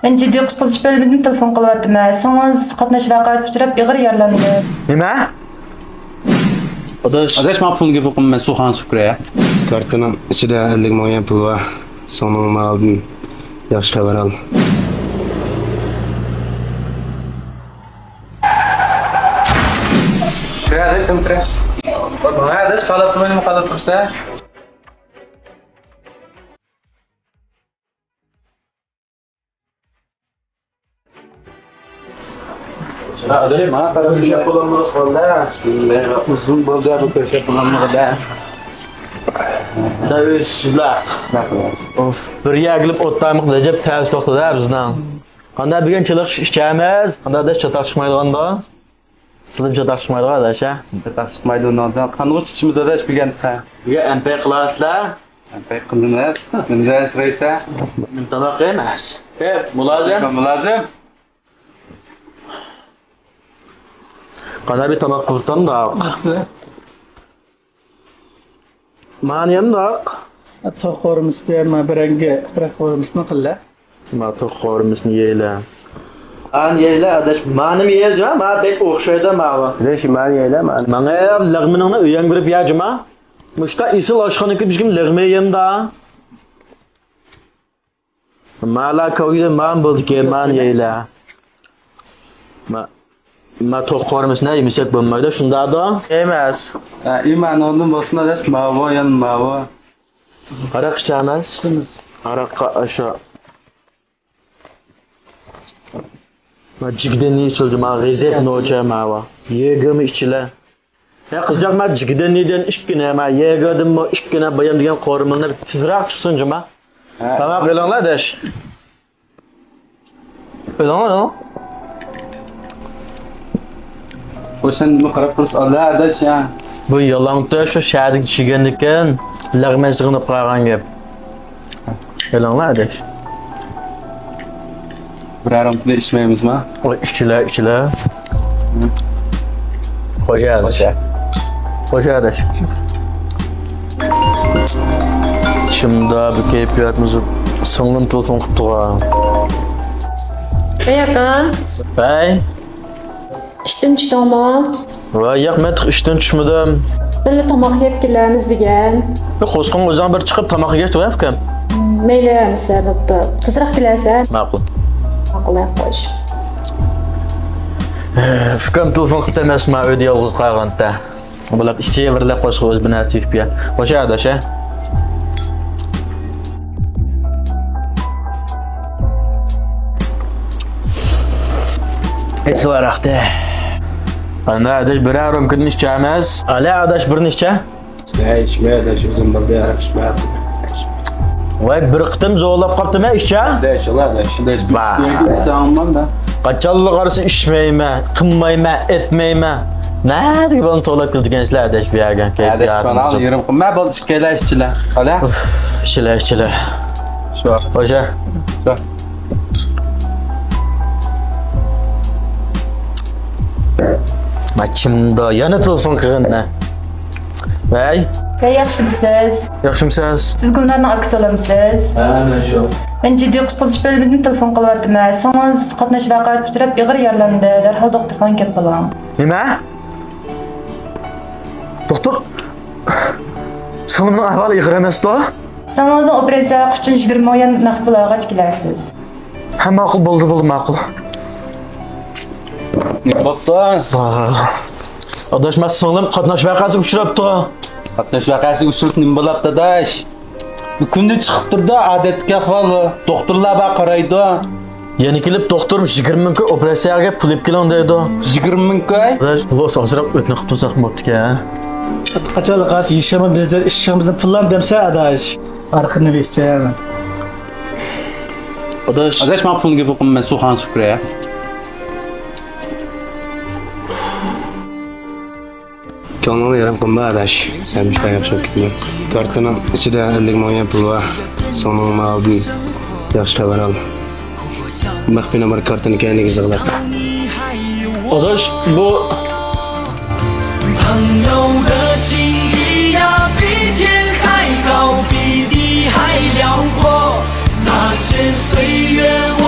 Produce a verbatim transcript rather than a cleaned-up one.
مەن جىددىي قۇتقۇزۇش بۆلۈمىدىن تېلېفون قىلىۋاتىمەن. سىڭلىڭىز قاتناش ۋەقەسىگە ئۇچراپ، ئېغىر يارىلاندى. نېمە؟ ئاداش. ئاداش، ماڭا پۇلنى گەپ قىلىپ، مەن سۇخانىغا چىقىپ كىرەي. كارتىنىڭ ئىچىدە ئەللىك مىڭ يۈەن پۇل بار. سىڭلىڭ ماڭا ئالدىن ياخشى خەۋەر ئال. كىرە، ئاداش، سەن كىرە. ماڭا ئاداش، قالاپ تۇرمايمەن، قالاپ تۇرسا. ئۇزۇن بولدى بۇ كۆرۈشۈپ بولالمىغىلى. بىر يەرگە كېلىپ ئولتۇرمىق رەجەپ تەس توختىدى بىزنىڭ. قانداق بۈگۈن چىلىق ئىچەمىز؟ قانداق دەش چاتاق چىقمايدىغاندا؟ سىلىم چاتاق چىقمايدىغان ئاداش ھە؟ چاتاق چىقمايدۇ ئۇنىڭدىن. قانغۇ چىچىمىز ئاداش بۈگۈن؟ بۈگۈن ئەمپەي قىلارسىلەر. ئەمپەي قىلىمىز. نېمە سورايسەن؟ تاماق يەيمىز. كەپ، مۇلازىم. مۇلازىم. قانداق بىر تاماق قىلىپ تۇرامدۇق؟ مانا يەمدۇق. توخۇ قورۇمىسى، ما بىرەڭگە، بىرەك قورۇمىسىنى قىللا. ما توخۇ قورۇمىسىنى يەيلە. ئان يەيلە، ئاداش، مانىمۇ يەيلە، ما بەك ئوخشايدۇ ماۋۇ. لېش مانى يەيلە، مانى. ماڭا لەغمىنىڭنى ئۆيەڭ بېرىپ يە، جۇما. مۇشتا ئېسىل ئاشخانا كىرىپ، لەغمە يەمدا. مالا كاۋيۇدا مان بولدىكى، مان يەيلە. ما، ما توخۇ قورۇمىسىنى يېمىسەك بولمايدۇ، شۇنداقدا. ئەمەس. ئە، ئىمان ئورنۇم بولسۇن، ئاداش، ماۋۇ، يەنە ماۋۇ. ھاراق ئىچەمەس؟ ئىچىمىز. ھاراققا ئاشۇ. ما جىگدىنى ئىچىلدى، ما غېزەپ نوچە ماۋۇ. يېگىرمە ئىچىلە. ھە، قىزچاق، ما جىگدىنىدىن ئىككىنى، ما يېگىردىنمۇ ئىككىنى، بايام دېگەن قورۇمىنى تېزراق چىقسۇن جۇما. ھە. تاماق ئېلىڭلار، ئاداش. ئېلىڭلار، ئېلىڭلار. بۇ سەن نېمە قاراپ تۇرسا، ئالا، ئاداش، يا. بۇ يالاڭتۆش شۇ شەھەردىكى چىگەندىكىن، لەغمەن سېغىنىپ قالغان گەپ. ئېلىڭلار، ئاداش. بىرەر رامكىنى ئىچمەيمىزما؟ ئوي، ئىچىلە، ئىچىلە. خوش ئاداش. خوش. خوش ئاداش. شۇنداق بىر كەيپىياتىمىز، سىڭلىم تېلېفون قىپتىغۇ. ھەي، ئاكا. ھەي. ئىشتىن چۈشتۈڭمۇ؟ ۋاي ياق، مەن تېخى ئىشتىن چۈشمىدىم. بىللە تاماق يەپ كېلەمىز دېگەن. ياق، قوشقاڭ ئۆزۈڭ بىر چىقىپ تاماق يەپ تۇر، ئۇكام. مەيلى، ئەمىسە، دوختۇر. تېزراق كېلەرسەن. ماقۇل. ماقۇل، خوش. ئۇكام تېلېفون قىپتۇ ئەمەسما، ئۆيدە يالغۇز قالغانتا. بۇلار ئىچى بىرلە قوشقا ئۆز بىناسى يۈپيە. خوش ئاداش، ھە؟ ئېسىل ئاراقتى. ئانا ئاداش، بىرەر رومكىدىن ئىچەمىز. ئالە ئاداش، بىرنى ئىچە. ئىچمە، ئىچمە، ئاداش، ئۇزۇن بولدى، ئاراق ئىچمە. ۋاي، بىر قېتىم زورلاپ قاپتىمەن، ئىچە. ئاداش، ئاداش. با. قاچانلا قارىسا ئىچمەيمەن، قىلمايمەن، ئەتمەيمەن. نەدىكى بالىنى توۋلاپ كېلىدىكەنسىلەر، ئاداش، بۇ يەرگە كەيپىياتىمىز. ئاداش، يېرىم قىلما، بولدى، ئىككىيلەن ئىچىلە. ئالە. ئۇف، ئىچىلە، ئىچىلە. شۇ. خوشە. شۇ. ما كىمدۇ؟ يەنە تېلېفون قىلغىنى. ۋەي. ۋەي، ياخشىمۇسىز؟ ياخشىمۇسىز؟ سىز گۈلنارنىڭ ئاكىسى بولامسىز؟ ھە، مەن شۇ. مەن جىددىي قۇتقۇزۇش بۆلۈمىدىن تېلېفون قىلىۋاتىمەن. سىڭلىڭىز قاتناش ۋەقەسىگە ئۇچراپ، ئېغىر يارىلاندى. دەرھال دوختۇرخانىغا كەپ قېلىڭ. نېمە؟ دوختۇر، سىڭلىمنىڭ ئەھۋالى ئېغىر ئەمەستۇ؟ سىڭلىڭىزنىڭ ئوپېراتسىيە ھەققى ئۈچۈن يىگىرمە مىڭ يۈەن نەق پۇل ئالغاچ كېلەرسىز. ھە، ماقۇل، بولدى، بولدى، ماقۇل. نېمە بوپتۇ؟ ئاداش، ما سىڭلىم قاتناش ۋەقەسىگە ئۇچراپتۇ. قاتناش ۋەقەسىگە ئۇچرىسا نېمە بولاپتۇ، ئاداش؟ بۇ كۈندە چىقىپ تۇرىدۇ، ئادەتتىكى ئەھۋال. دوختۇرلار بار قارايدۇ. يەنە كېلىپ دوختۇر يىگىرمە مىڭ كوي ئوپېراتسىيەگە پۇل ئېلىپ كېلىڭ دەيدۇ. يىگىرمە مىڭ كوي؟ ئاداش، پۇل ئاساسراق ئۆتنە قىلىپ تۇرساق بوپتىكەن. قاچانلا قالسا يېشىمىز بىزدە ئىشىمىزنى پۇللان دەمسە، ئاداش. ئارقىنى بېسىچە. ئاداش. ئاداش، ماڭا پۇلنى گەپ قىلما، مەن سۇخانىغا چىقىپ كىرەي. كۆڭلۈڭنى يېرىم قىلما، ئاداش. سەن بىر ياخشى بولۇپ كېتىمەن. كارتىنىڭ ئىچىدە ئەللىك مىڭ يۈەن پۇل بار. سىڭلىڭ ماڭا ئالدىن ياخشى خەۋەر ئال. مەخپىي نومۇر كارتىنى كەينىگە يېزىغىلى. ئاداش، بۇ. 朋友的情谊呀，比天还高，比地还辽阔。那些岁月无